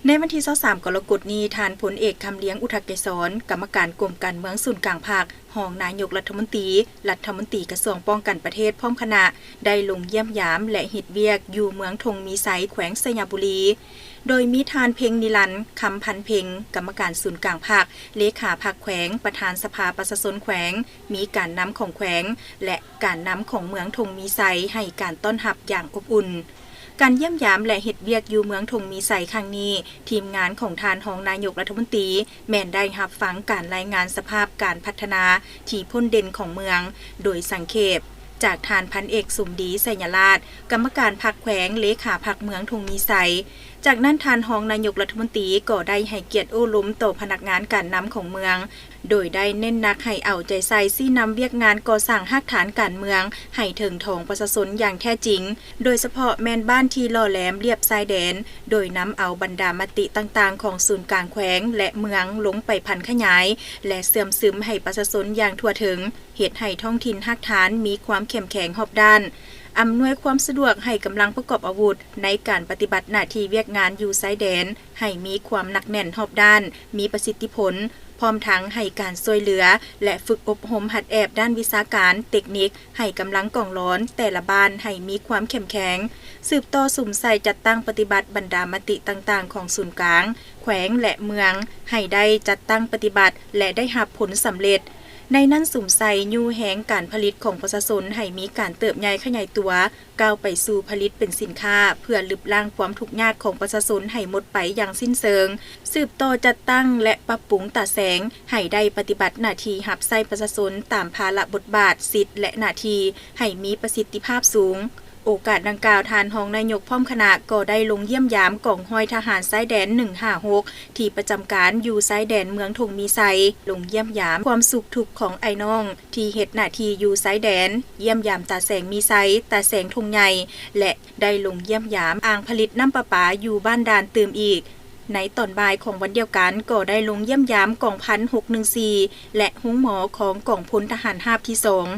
ໃນວັນທີຊາວສາມ ກໍລະກົດນີ້, ທ່ານພົນເອກ ຄຳລຽງ ອຸທັກໄກສອນ ກຳມະການກົມການເມືອງສູນກາງພັກ, ຮອງນາຍົກລັດຖະມົນຕີ, ລັດຖະມົນຕີກະຊວງປ້ອງກັນປະເທດ ພ້ອມຄະນະ ໄດ້ລົງຢ້ຽມຢາມ ແລະ ເຮັດວຽກຢູ່ເມືອງທົ່ງມີໄຊ ແຂວງໄຊຍະບູລີ, ໂດຍມີທ່ານ ເພັງນິລັນ ຄຳພັນເພັງ ກຳມະການສູນກາງພັກ, ເລຂາພັກແຂວງ, ປະທານສະພາປະຊາຊົນແຂວງ, ມີການນຳຂອງແຂວງ ແລະ ການນຳຂອງເມືອງທົ່ງມີໄຊ ໃຫ້ການຕ້ອນຮັບຢ່າງອົບອຸ່ນ. ການຢ້ຽມຢາມ ແລະ ເຮັດວຽກຢູ່ເມືອງທົ່ງມີໄຊຄັ້ງນີ້, ທີມງານຂອງທ່ານຮອງນາຍົກລັດຖະມົນຕີ ແມ່ນໄດ້ຮັບຟັງການລາຍງານສະພາບການພັດທະນາທີ່ພົ້ນເດັ່ນຂອງເມືອງ ໂດຍສັງເຂບ ຈາກທ່ານພັນເອກ ສົມດີ ໄຊຍະລາດ ກຳມະການພັກແຂວງ, ເລຂາພັກເມືອງທົ່ງມີໄຊ. ຈາກນັ້ນ, ທ່ານຮອງນາຍົກລັດຖະມົນຕີກໍໄດ້ໃຫ້ກຽດໂອ້ລົມຕໍ່ພະນັກງານການນຳຂອງເມືອງ, ໂດຍໄດ້ເນັ້ນໜັກໃຫ້ເອົາໃຈໃສ່ຊີ້ນຳວຽກງານກໍ່ສ້າງຮາກຖານການເມືອງໃຫ້ເຖິງທ້ອງປະຊາຊົນຢ່າງແທ້ຈິງ, ໂດຍສະເພາະແມ່ນບ້ານທີ່ຫຼໍ່ແຫຼມລຽບຊາຍແດນ, ໂດຍນຳເອົາບັນດາມະຕິຕ່າງໆຂອງສູນກາງແຂວງ ແລະ ເມືອງລົງໄປຜັນຂະຫຍາຍ ແລະ ເຊື່ອມຊຶມໃຫ້ປະຊາຊົນຢ່າງທົ່ວເຖິງ, ເຮັດໃຫ້ທ້ອງຖິ່ນຮາກຖານມີຄວາມເຂັ້ມແຂງຮອບດ້ານ, ອຳນວຍຄວາມສະດວກໃຫ້ກຳລັງປະກອບອາວຸດໃນການປະຕິບັດໜ້າທີ່ວຽກງານຢູ່ຊາຍແດນ ໃຫ້ມີຄວາມໜັກແໜ້ນຮອບດ້ານ, ມີປະສິດທິຜົນ, ພ້ອມທັງໃຫ້ການຊ່ວຍເຫຼືອ ແລະ ຝຶກອົບຮົມຫັດແອບດ້ານວິຊາການ, ເຕັກນິກ ໃຫ້ກຳລັງກອງຫຼອນແຕ່ລະບ້ານໃຫ້ມີຄວາມເຂັ້ມແຂງ, ສືບຕໍ່ສຸມໃສ່ຈັດຕັ້ງປະຕິບັດບັນດາມະຕິຕ່າງໆຂອງສູນກາງ, ແຂວງ ແລະ ເມືອງ ໃຫ້ໄດ້ຈັດຕັ້ງປະຕິບັດ ແລະ ໄດ້ຮັບຜົນສຳເລັດ. ໃນນັ້ນສຸມໃສ່ຍູ້ແຮງການຜະລິດຂອງປະຊາຊົນໃຫ້ມີການເຕີບໃຫຍ່ຂະຫຍາຍຕົວ, ກ້າວໄປສູ່ຜະລິດເປັນສິນຄ້າ ເພື່ອລຶບລ້າງຄວາມທຸກຍາກຂອງປະຊາຊົນໃຫ້ໝົດໄປຢ່າງສິ້ນເຊີງ, ສືບຕໍ່ຈັດຕັ້ງ ແລະ ປັບປຸງຕາແສງໃຫ້ໄດ້ປະຕິບັດໜ້າທີ່ຮັບໃຊ້ປະຊາຊົນຕາມພາລະບົດບາດ, ສິດ ແລະ ໜ້າທີ່ໃຫ້ມີປະສິດທິພາບສູງ. ໂອກາດດັ່ງກ່າວ, ທ່ານຮອງນາຍົກພ້ອມຄະນະກໍໄດ້ລົງຢ້ຽມຢາມກອງຮ້ອຍທະຫານຊາຍແດນ ໜຶ່ງຫ້າຫົກ ທີ່ປະຈຳການຢູ່ຊາຍແດນເມືອງທົ່ງມີໄຊ, ລົງຢ້ຽມຢາມຄວາມສຸກທຸກຂອງອ້າຍນ້ອງ ທີ່ເຮັດໜ້າທີ່ຢູ່ຊາຍແດນ, ຢ້ຽມຢາມຕາແສງມີໄຊ, ຕາແສງທົ່ງໃຫຍ່ ແລະ ໄດ້ລົງຢ້ຽມຢາມອ່າງຜະລິດນ້ຳປະປາຢູ່ບ້ານດ່ານຕື່ມອີກ. ໃນຕອນບ່າຍຂອງວັນດຽວກັນ, ກໍໄດ້ລົງຢ້ຽມຢາມກອງພັນຫົກໜຶ່ງສີ່ ແລະ ໂຮງໝໍຂອງກອງພົນທະຫານຮາບທີສອງ.